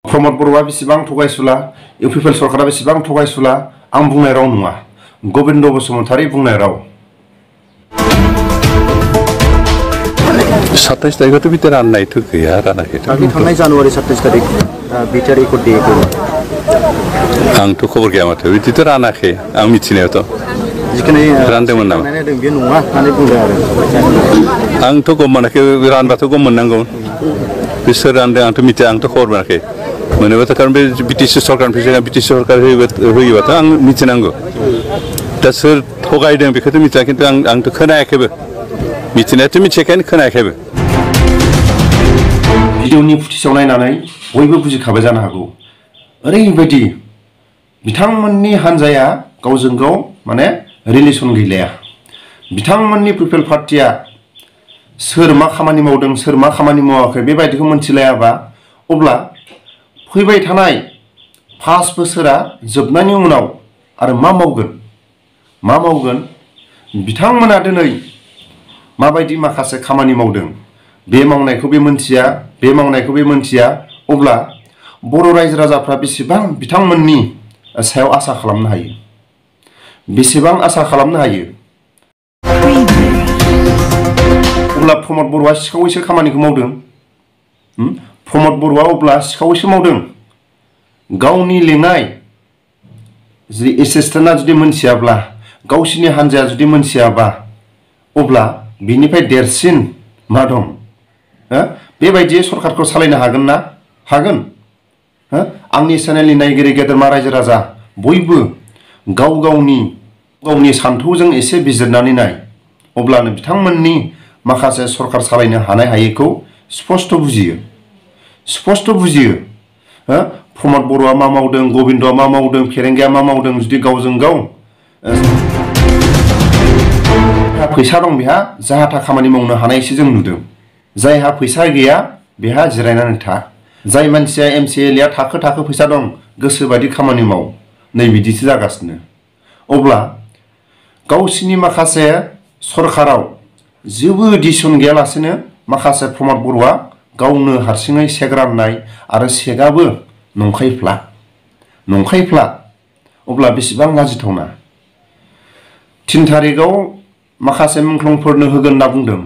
प्रमद बर'आ बेसेबां थगायसुला इउपिपिएल सरकारा बेसेबां थगायसुला आं बुंनाय राव नङा गबिन्द बसुमतारी बुंनाय राव 27 तारिखआवथ' बिथोर राननायथ' गैया रानाखै थांनाय जानुवारि 27 तारिख बिथोर रेकर्ड दिएखौ आंथ' खबर गैया माथो बिदिथ' रानाखै आं मिथिनायावथ' जिखुनु रानदोंमोन नामा बे नङा होननानै बुंदों आरो आंथ' गम मोनाखै रानबाथ' गम मोननांगौ बिसोर रानदों आंथ' मिथिया आंथ' खबर मोनाखै मोनोबाथ' खारन बे बिटिसि सरकारनिफ्राय बिटिसि सरकार होयोबाथ' आं मिथिनांगौ दा सोर थगायदों बेखौथ' मिथिया खिन्थु आंथ' खोनायाखैबो मिथिनायाथ' मिथियाखैनो खोनायाखैबो भिडिअनि फुटेजाव नायनानै बयबो बुजिखाबाय जानो हागौ ओरैबायदि बिथांमोननि हान्जाया गावजों गाव माने रिलेसन गैलाया बिथांमोननि पिपल पार्टिया सोर मा खामानि मावदों सोर मा खामानि मावाखै बेबायदिखौ मोनथिलायाबा अब्ला फैबाय थानाय 5 बोसोरा जोबनायनि उनाव आरो मा मावगोन बिथांमोना दिनै माबायदि माखासे खामानि मावदों बे मावनायखौ बे मोनथिया अब्ला बर' रायजो राजाफ्रा बेसेबां बिथांमोननि सायाव आसा खालामनो हायो बेसेबां आसा खालामनो हायो अब्ला प्रमद बर'आ सिखावैसो खामानिखौ मावदों प्रमद बर'आ अब्ला सिखावैसो मावदों गावनि लेङाइ जुदि एसिस्टेन्टआ जुदि मोनथियाब्ला गावसिनि हान्जाया जुदि मोनथियाबा अब्ला बिनिफ्राय देरसिन मा दं बेबायदि सरकारखौ सालायनो हागोन ना हागोन आंनि चेनेलनि नायगिरि गेदेरमा रायजो राजा बयबो गावनि सान्थौजों एसे बिजिरनानै नाय अब्लानो बिथांमोननि माखासे सरकार सालायनो हानाय हायैखौ स्पष्ट बुजियो प्रमद बर'आ मा मावदों गबिन्दआ मा मावदों फेरेंगाया मा मावदों जुदि गावजों गाव फैसा दं बेहा जाहाथा खामानि मावनो हानायसो जों नुदों जायहा फैसा गैया बेहा जिरायनानै था जाय मानसिया MCLA थाखो फैसा दं गोसोबायदि खामानि माव नै बिदिसो जागासिनो अब्ला गावसिनि माखासे सरकाराव जेबो डिसिसन गैयालासेनो माखासे प्रमद बर'आ गावनो हारसिङै सेक राननाय आरो सेकआबो नंखायफ्ला अब्ला बेसेबां लाजिथावना 3 तारिखआव माखासे मुंख्लंफोरनो होगोन होनना बुंदों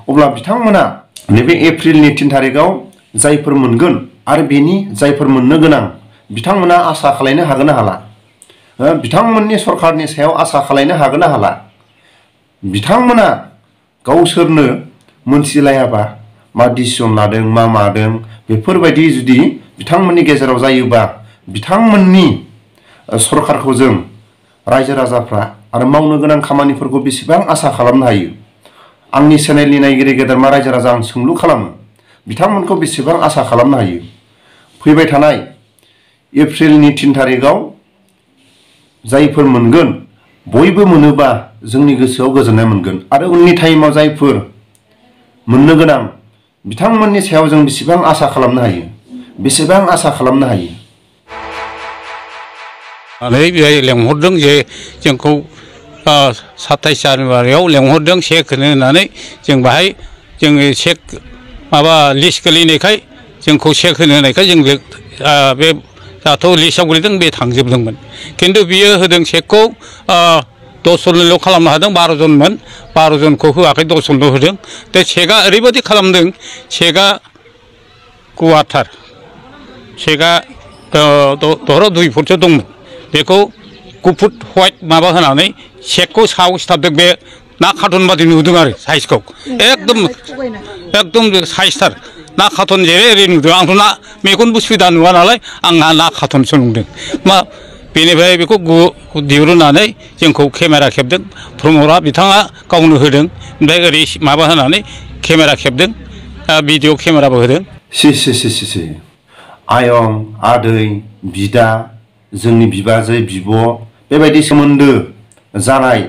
अब्ला बिथांमोना नैबे एप्रिलनि 3 तारिखआव जायफोर मोनगोन आरो बेनि जायफोर मोननो गोनां बिथांमोना आसा खालायनो हागोन ना हाला बिथांमोननि सरकारनि सायाव आसा खालायनो हागोन ना हाला बिथांमोना गावसोरनो मोनथिलायाबा मा डिसिसन लादों मा मादों बेफोरबायदि जुदि बिथांमोननि गेजेराव जायोबा बिथांमोननि सरकारखौ जों रायजो राजाफ्रा आरो मावनो गोनां खामानिफोरखौ बेसेबां आसा खालामनो हायो आंनि चेनेलनि नायगिरि गेदेरमा रायजो राजा आं सोंलु खालामो बिथांमोनखौ बेसेबां आसा खालामनो हायो फैबाय थानाय एप्रिलनि 3 तारिखआव जायफोर मोनगोन बयबो मोनोबा जोंनि गोसोआव गोजोननाय मोनगोन आरो उननि टाइमाव जायफोर मोननो गोनां बिथांमोननि सायाव जों बेसेबां आसा खालामनो हायो लेंहरदों जे जोंखौ 27 जानुवारियाव लेंहरदों चेक होनो होननानै जों बाहाय जोङो चेक माबा लिस्ट गोलैनायखाय जोंखौ चेक होनो होनायखाय जों बे दाथ' लिस्टआव गोलैदों बे थांजोबदोंमोन खिन्थु बियो होदों चेकखौ 10 जनल' खालामनो हादों 12 जनमोन 12 जनखौ होआखै 10 जनल' होदों दा चेकआ ओरैबायदि खालामदों चेकआ गुवारथार चेकआ दहर 2 फुटसो दंमोन बेखौ 9 फुट व्हाइट माबा होनानै चेकखौ सायाव सिथाबदों बे ना कार्टन बादि नुदों आरो साइजखौ एकदम साइजथार ना कार्टन जेरै ओरै नुदों आंथ' ना मेगन बुसुदा नुवा नालाय आंहा ना कार्टनसो नुदों मा बेनिफ्राय बेखौ दिरुननानै जोंखौ केमेरा खेबदों प्रमदआ बिथाङा गावनो होदों ओमफ्राय ओरै माबा होनानै केमेरा खेबदों भिडिअ केमेराबो होदों आयं आदै बिदा जोंनि बिबाजै बिब' बेबायदि सोमोन्दो जानाय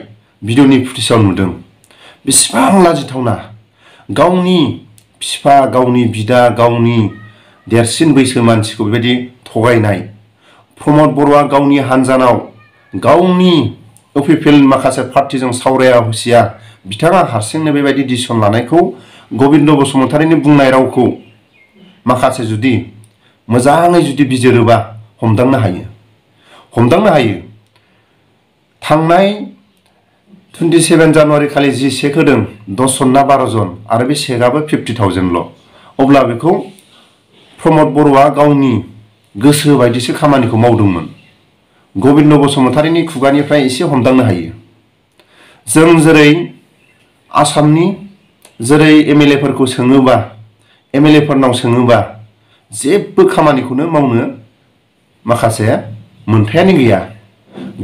भिडिअनि फुटेजाव नुदों बेसेबां लाजिथावना गावनि बिफा गावनि बिदा गावनि देरसिन बैसो मानसिखौ बेबायदि थगायनाय प्रमद बर'आ गावनि हान्जानाव गावनि इउपिपिएल माखासे पार्टिजों सावराया हुसिया बिथाङा हारसिंनो बेबायदि डिसिसन लानायखौ गबिन्द बसुमतारीनि बुंनाय रावखौ माखासे जुदि मोजाङै जुदि बिजिरोबा हमदांनो हायो थांनाय 27 जानुवारि खालि जि चेक होदों 10 जन ना 12 जन आरो बे चेकआबो 50,000ल' अब्ला बेखौ प्रमद बर'आ गावनि गोसो बायदिसो खामानिखौ मावदोंमोन गबिन्द बसुमतारीनि खुगानिफ्राय एसे हमदांनो हायो जों जेरै आसामनि जेरै एमएलए फोरखौ सोङोबा एमएलए फोरनाव सोङोबा जेबो खामानिखौनो मावनो माखासे मोनथायानो गैया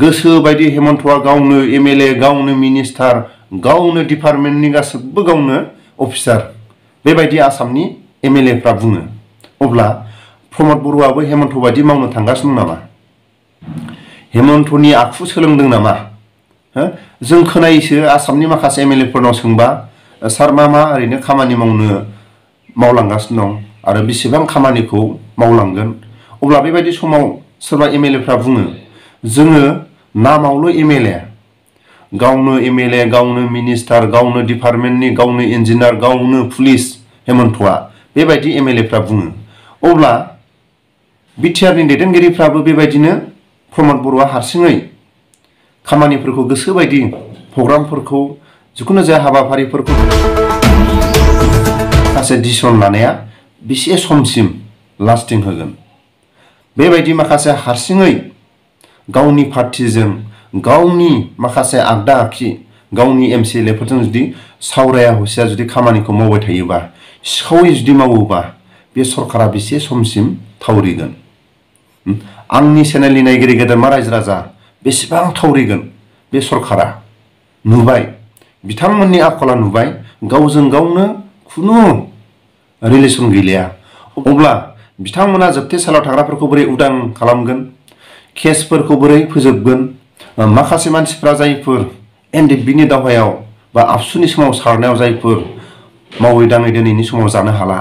गोसो बायदि हेमन्तआ गावनो एमएलए गावनो मिनिस्टार गावनो डिपार्टमेन्टनि गासैबो गावनो अफिसार बेबायदि आसामनि एमएलएफ्रा बुङो अब्ला प्रमद बर'आबो हेमन्त बायदि मावनो थांगासिनो नामा हेमन्तनि आखु सोलोंदों नामा जों खोनायोसो आसामनि माखासे एमएलए फोरनाव सोंबा सार मा ओरैनो खामानि मावलांगासिनो दं आरो बेसेबां खामानिखौ मावलांगोन अब्ला बेबायदि समाव सोरबा एमएलएफ्रा बुङो जोङो नामावल' एमएलए गावनो मिनिस्टार गावनो डिपार्टमेन्टनि गावनो इन्जिनियार गावनो पुलिस हेमन्तआ बेबायदि एमएलएफ्रा बुङो अब्ला बिटिआरनि दैदेनगिरिफ्राबो बेबायदिनो प्रमद बर'आ हारसिङै खामानिफोरखौ गोसो बायदि प्रग्रामफोरखौ जिखुनु जाया हाबाफारिफोरखौ माखासे डिसिसन लानाया बेसे समसिम लास्टिं होगोन बेबायदि माखासे हारसिङै गावनि पार्टिजों गावनि माखासे आगदा आखि गावनि एमसिएलए फोरजों जुदि सावराया हसिया जुदि खामानिखौ मावबाय थायोबा सिखावै जुदि मावोबा बे सरकारा बेसे समसिम थावरिगोन आंनि चेनेलनि नायगिरि गेदेरमा रायजो राजा बेसेबां थावरिगोन बे सरकारा नुबाय बिथांमोननि आखला नुबाय गावजों गावनो खुनु रिलेसन गैलिया अब्ला बिथांमोना जोबथेसालियाव थाग्राफोरखौ बोरै उदां खालामगोन केसफोरखौ बोरै फोजोबगोन माखासे मानसिफ्रा जायफोर एनडिएफबिनि दावहायाव बा आबसुनि समाव सारनायाव जायफोर मावै दाङै दिनैनि समाव जानो हाला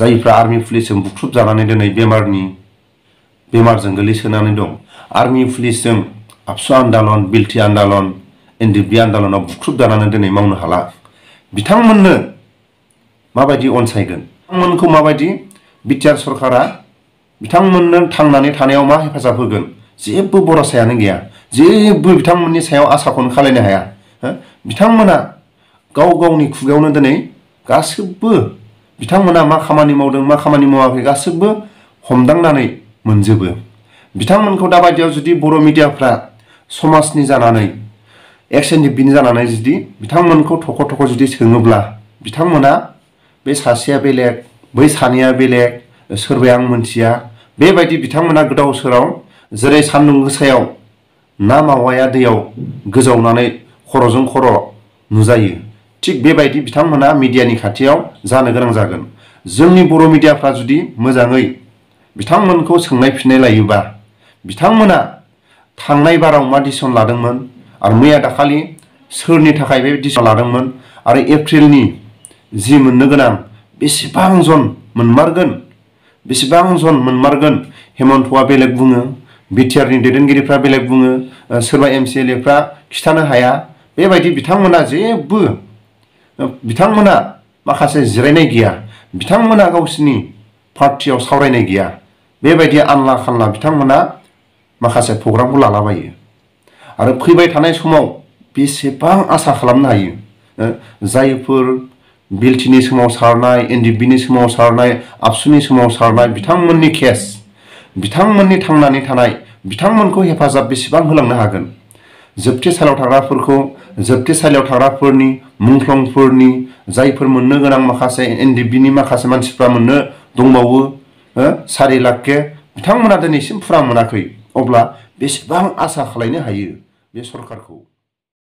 जायफ्रा आर्मि पुलिसजों बुख्रुब जानानै दिनै बेमारजों गोलैसोनानै दं आर्मि पुलिसजों आबसु आन्दलन बिलटि आन्दलन एनडिएफबि आन्दलनाव बुख्रुब जानानै दिनै मावनो हाला बिथांमोननो माबायदि अनसायगोन बिथांमोनखौ माबायदि बिटिआर सरकारा बिथांमोननो थांनानै थानायाव मा हेफाजाब होगोन जेबो भरसायानो गैया जेबो बिथांमोननि सायाव आसाखौनो खालायनो हाया बिथांमोना गावनि खुगायावनो दिनै गासिबो बिथांमोना मा खामानि मावदों मा खामानि मावाखै गासिबो हमदांनानै मोनजोबो बिथांमोनखौ दाबायदियाव जुदि बर' मिडियाफ्रा समाजनि जानानै एक्स एनडिएफबिनि जानानै जुदि बिथांमोनखौ थख' जुदि सोङोब्ला बिथांमोना बे सासेया बेलेग बै सानैया बेलेग सोरबाया आं मोनथिया बेबायदि बिथांमोना गोदाव सोराव जेरै सान्दुं गोसायाव ना मावाया दैयाव गोजावनानै खर'जों खर' नुजायो थिग बेबायदि बिथांमोना मिडियानि खाथियाव जानो गोनां जागोन जोंनि बर' मिडियाफ्रा जुदि मोजाङै बिथांमोनखौ सोंनाय फिननाय लायोबा बिथांमोना थांनाय बाराव मा डिसिसन लादोंमोन आरो मैया दाखालि सोरनि थाखाय बे डिसिसन लादोंमोन आरो एप्रिलनि जि मोननो गोनां बेसेबां जन मोनमारगोन हेमन्तआ बेलेग बुङो बिटिआरनि दैदेनगिरिफ्रा बेलेग बुङो सोरबा एमसिएलएफ्रा खिथानो हाया बेबायदि बिथांमोना माखासे जिरायनाय गैया बिथांमोना गावसिनि पार्टियाव सावरायनाय गैया बेबायदि आनला खानला बिथांमोना माखासे प्रग्रामखौ लालाबायो आरो फैबाय थानाय समाव बेसेबां आसा खालामनो हायो जायफोर बिलटिनि समाव सारनाय एनडिएफबिनि समाव सारनाय आबसुनि समाव सारनाय बिथांमोननि केस बिथांमोननि थांनानै थानाय बिथांमोनखौ हेफाजाब बेसेबां होलांनो हागोन जोबथेसालियाव थाग्राफोरनि मुंख्लंफोरनि जायफोर मोननो गोनां माखासे एनडिएफबिनि माखासे मानसिफ्रा मोननो दंबावो 4 लाखके बिथांमोना दिनैसिम फुरा मोनाखै अब्ला बेसेबां आसा खालायनो हायो बे सरकारखौ